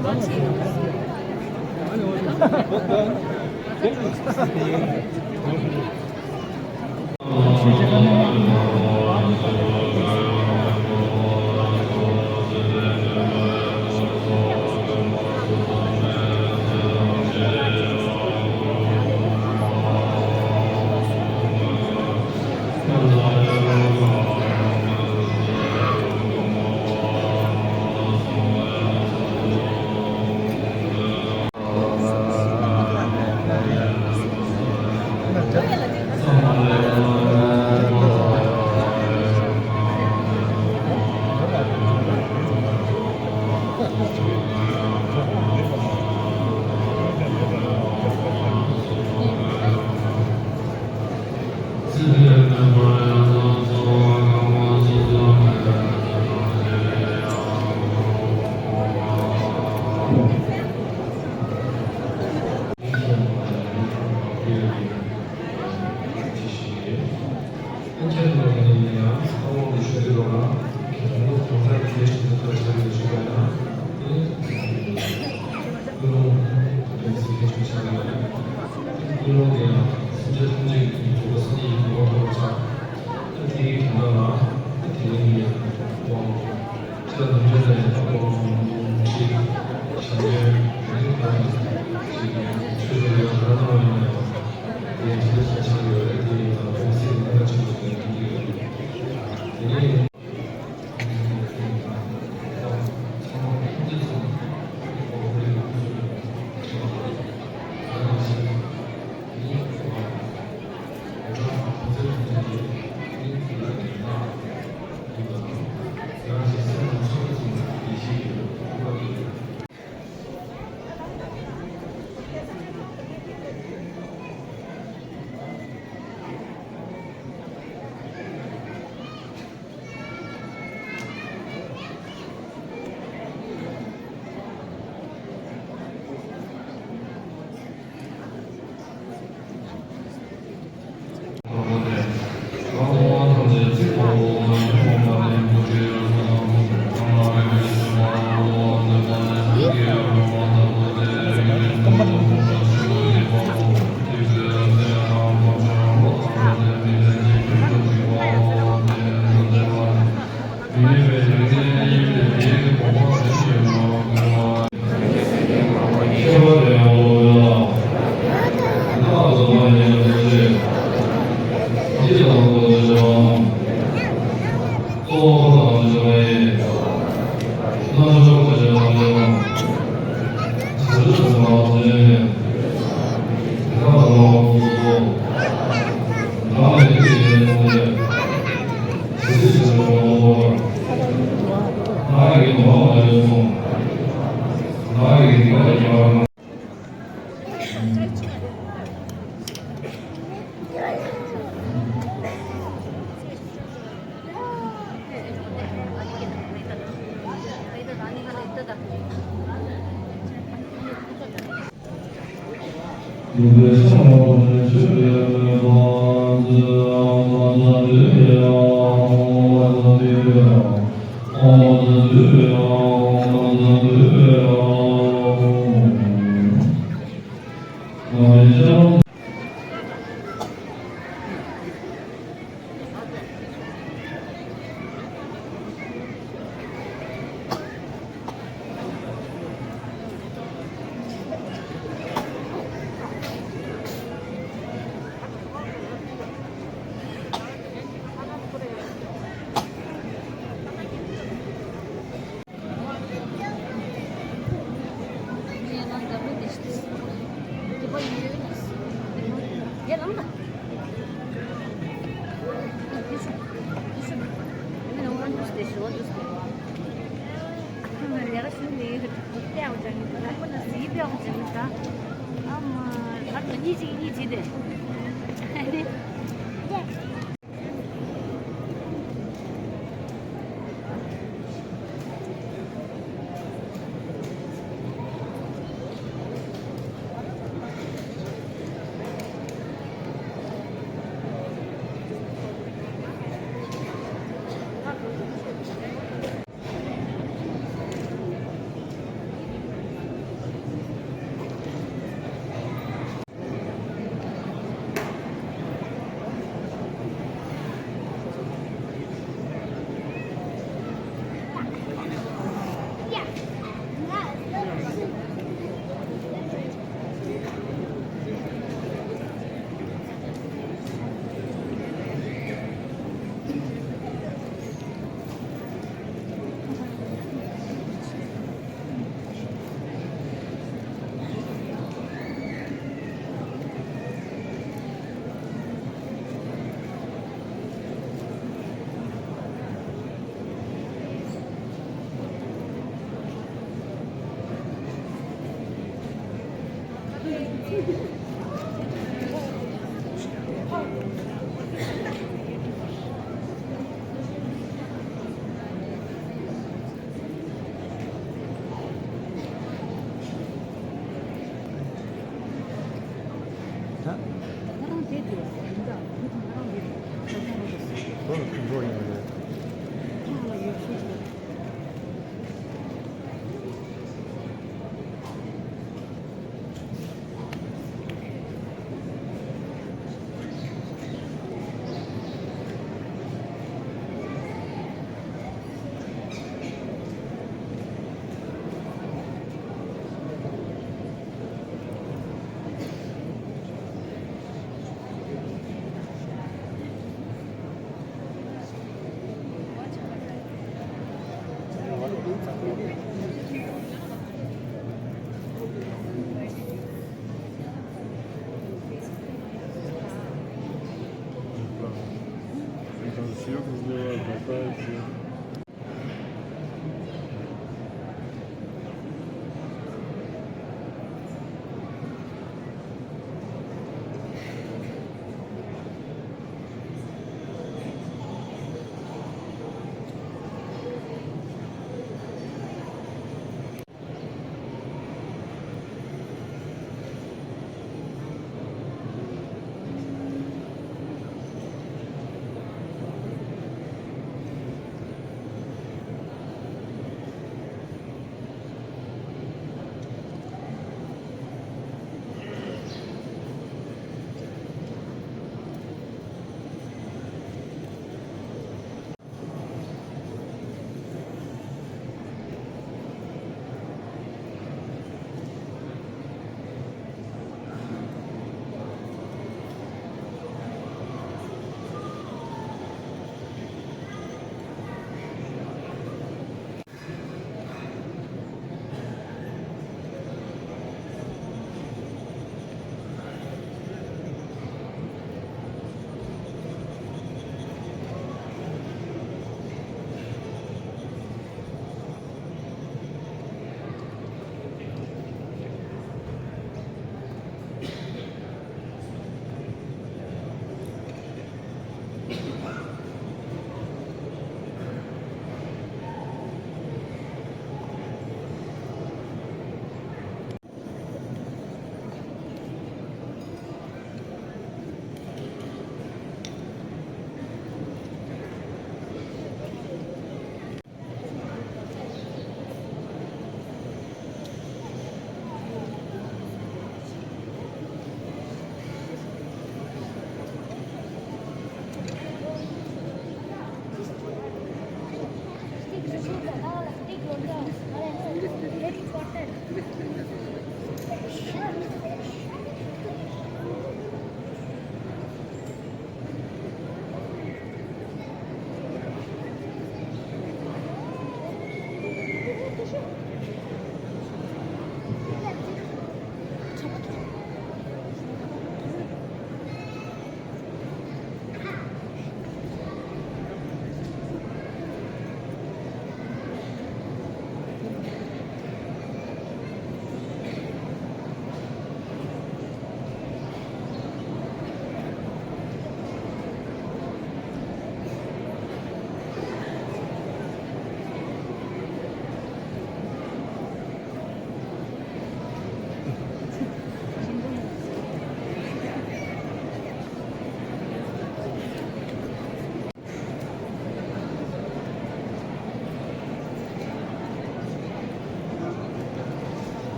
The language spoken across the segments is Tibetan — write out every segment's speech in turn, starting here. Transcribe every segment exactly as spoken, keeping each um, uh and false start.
ཕན་ཆད་ལོ་ནས་ཡིན་ན་ཡང་ས་འོག་གི་ཆོས་སྡེ་ལོ་ལ་གི་ལོ་གོང་ས་གི་ཆེད་དུ་ཐོས་བྱ་བའི་ཆོས་པ་ཡང་ཨེ་ཀུན་སློང་དེ་ཚོ་གི་ཆོས་བྱ་བའི་ཀུན་སློང་དེ་ཡང་སེམས་ཅན་ཐམས་ཅད་ཀྱི་གྲོགས་པོ་སངས་རྒྱས་ཀྱི་གོ་འཕང་ཐོབ་པར་བྱ། ཨེ་དེ་གི་དོན་དག་ལ་ཨེ་དེ་ལན་གྱི་དབང་ཆ་དང་ཆ་དང་ཡང་དབང་ཅིག་བྱ་ནས་ཨེ་ད་ཅིག་ཆོས་སྡེ་ལ་ཡང་ད་ལྟ་བ་ཡིན་ན། དེ་ཡང་ཆེས་ཆེ་ཆེ་ཡོད་རེད། དེ་ཡིན་ན་གོང་གསལ་གྱི་གནད་འགག་ཆེན་པོ་ཞིག་ཡིན་གྱི་ཡོད། དེ་ནས་ཚང་མ་ཕན་ཚུན་ཚོགས་པའི་ཁོར་ཡུག་ཆེན་པོ་ཞིག་ཡིན།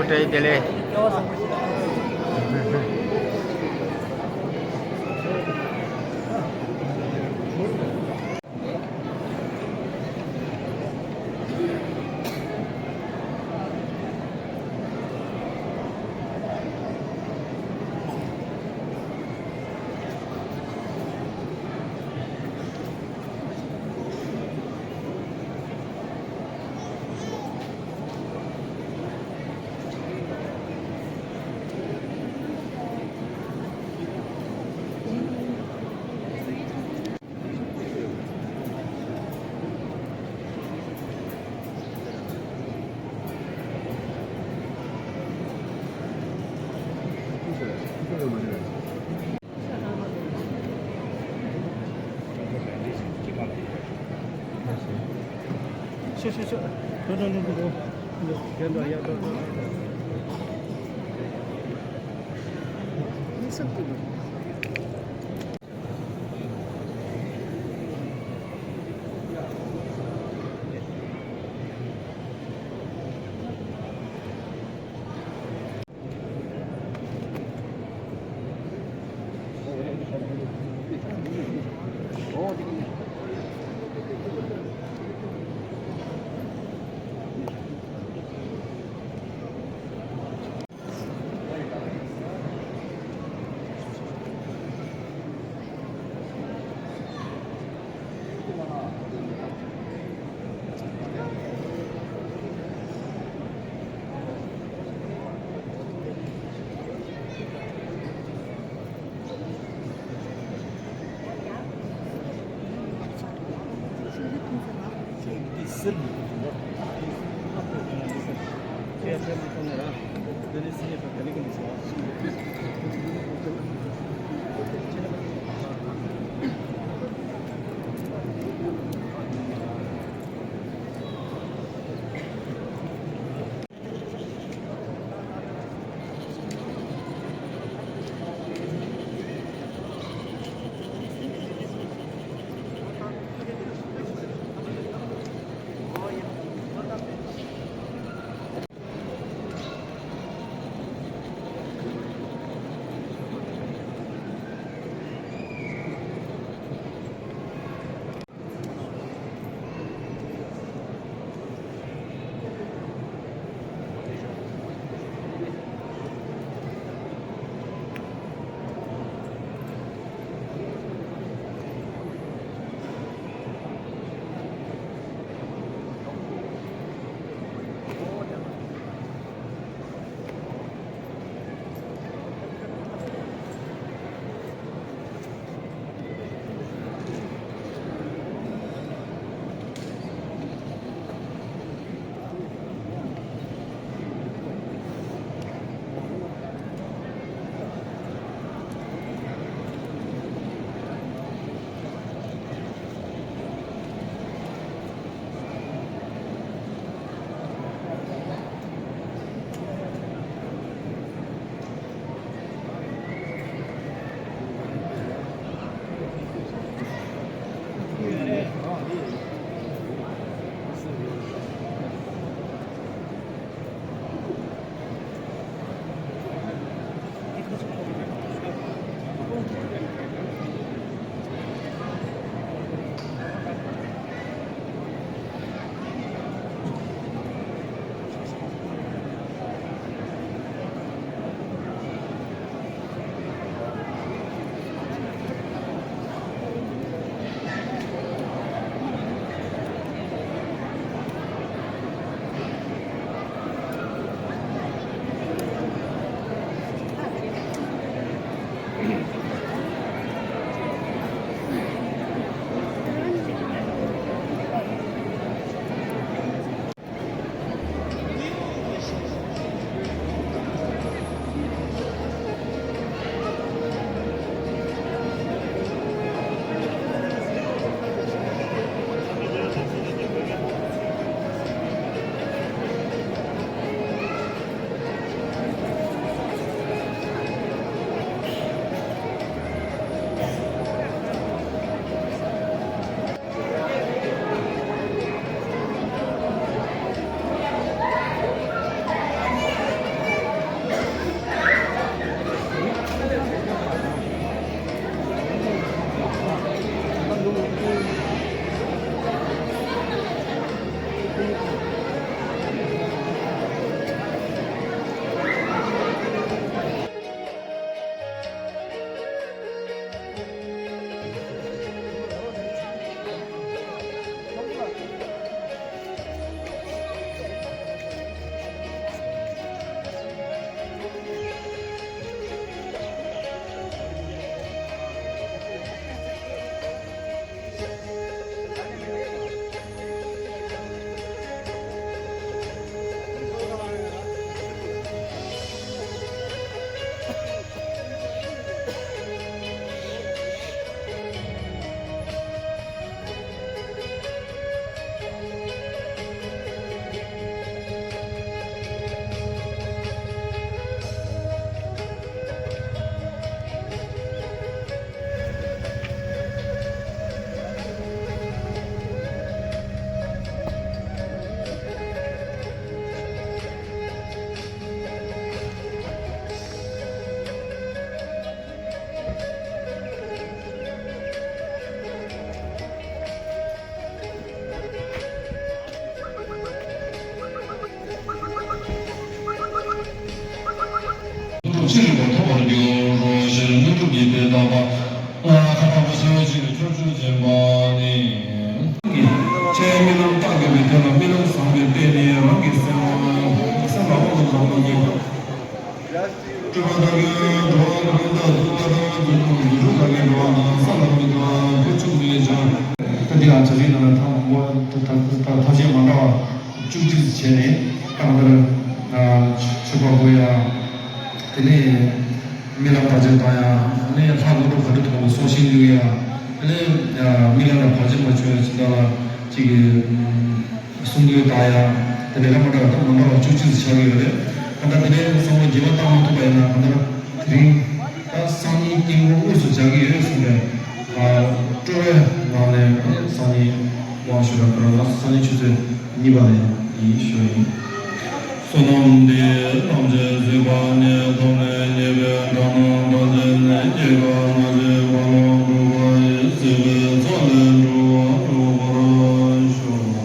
བཀྲ་ཤིས་བདེ་ལེགས། ཅི་རིགས་པ་ཐོབ་པར་འགྱུར་རོ་ཞེས་དངོས་གྲུབ་ཀྱི་དཔེ་བཏབ་པ། ཁ་དོག་པོ་གསལ་བའི་ཕྱིར་ཁྱབ་འཇུག་བྱེད་པ་ནི། ཁྱེད་རྨི་ལམ་བརྟགས་དགོས་པའི་དོན་ལ་རྨི་ལམ་བཟང་པོའི་དཔེ་ནི་རང་གི་སེམས། སེམས་ལ་དབང་དུ་བཏང་བ་ཉིད། སྤྲོས་པ་ལྟ་བུའི་འགྲོ་བ་ཀུན་ལྟར་སྡུག་པ་དང་རྫུ་འཕྲུལ་གྱི་འགྲོ་བ་ལ་སོགས་པ་དང་ས་ལ་མི་དགའ་བུ་ཆུང་མེད་ཀྱང་། ད་འདི་ལ་བྱ་བའི་ནང་ལ་ཐབས་མང་པོ་ཐབས་ཐབས་ཐབས་ཤེས་མ་འདྲ་བ་བཅུ་གཅིག་བྱས་ནས་ད་ལྟར་མཆོད་པ་འབུལ་ཡ། དེ་ནས་རྨི་ལམ་བར་ཆད་བཏང་ཡ། དེ་ནས་ལྷ་དངོས་གྲུབ་ག་འདྲ་ཐོབ་པའི་སྲོག་ཤིང་བླུག་ཡ། དེ་ནས་རྨི་ལམ་ལ་བར་ཆད་མ་བྱུང་བའི་ཕྱིར་ད་ལ་ཅིག་གི་གསུང་སྐྱོན་བཏང་ཡ། དེ་ནས་ལ་མ་འདྲ་བ་དང་མ་འདྲ་བ་བཅུ་གཅིག་ཙམ་ཆགས་ཀྱི་ཡོད་རེད། ད་ལྟ་དེ་ནས་བསམ་བློ་རྒྱས་པ་བཏང་མ་ཐུབ་པ་ཡིན་ན་ད་ལྟ་དེ་རིང་ད་སང་ཉིན་དཀྱིལ་འཁོར་དངོས་སུ་བྱ་གི་ཡོད་གསུངས་པས། སྤྲོ་བའི་ངང་ནས་སང་ཉིན་དབང་ཞུ་ར་ཁོ་རང་ལ་སང་ཉིན་ཆུ་ཚོད་གཉིས་པ་ནས་ཡིན་ཞུ་ཡིན། བསོད་ནམས་འདི་ཡིས་ཐམས་ཅད་གཟིགས་པ་ཉིད། ཐོབ་ནས་ཉེས་པའི་དགྲ་རྣམས་ཕམ་བྱས་ནས། སྐྱེ་རྒ་ན་འཆིའི་རྦ་ཀློང་འཁྲུགས་པ་ཡི། སྲིད་པའི་མཚོ་ལས་འགྲོ་བ་སྒྲོལ་བར་ཤོག།